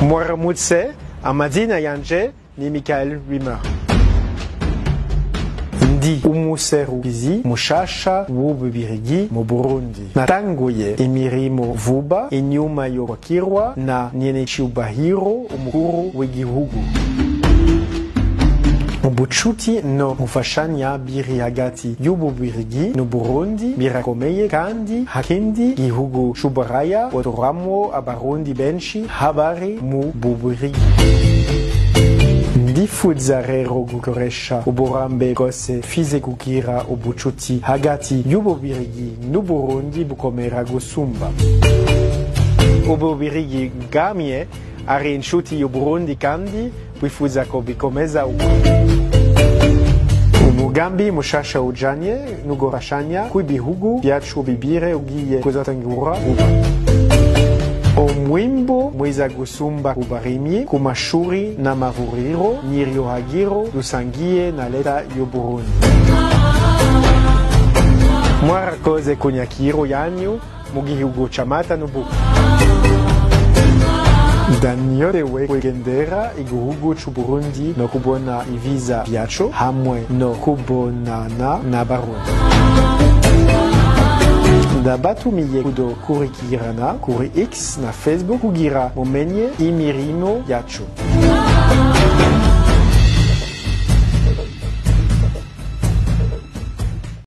Mwaramutse, amazina yanje ni Michael Wimmer. Ndi umuserukizi mushasha w'Ububirigi mu Burundi. Natanguye imirimo vuba inyuma yo kwakirwa na nyenecubahiro umukuru w'igihugu. Ubucuti no gufashanya biri hagati y'Ububirigi n'Uburundi birakomeye kandi ntakindi gihugu c'Uburaya wotoramwo abarundi benshi habari mu Bubirigi. Ndifuza rero gukoresha uburambe bwose mfise kugira ubucuti hagati y'Ububirigi n'Uburundi bukomera gusumba. Ububirigi bwamye ari inshuti y'Uburundi kandi bwifuza ko bikomeza uko. Umugambi mushasha ujanye no gufashanya kw'ibihugu vyacu bibiri ugiye kuzotangura vuba. Umwimbu mwiza gusumba ku barimyi, ku mashuri n'amavuriro niryo hagiro dusangiye na leta y'Uburundi. Mwarakoze ku nyakiro yanyu mu gihugu c'amata n'ubuki. Ndanyotewe kugendera igihugu c'Uburundi no kubona ivyiza vyaco hamwe no kubonana n'abarundi. Ndabatumiye kudukurikirana kuri X na Facebook kugira mumenye imirimo yacu.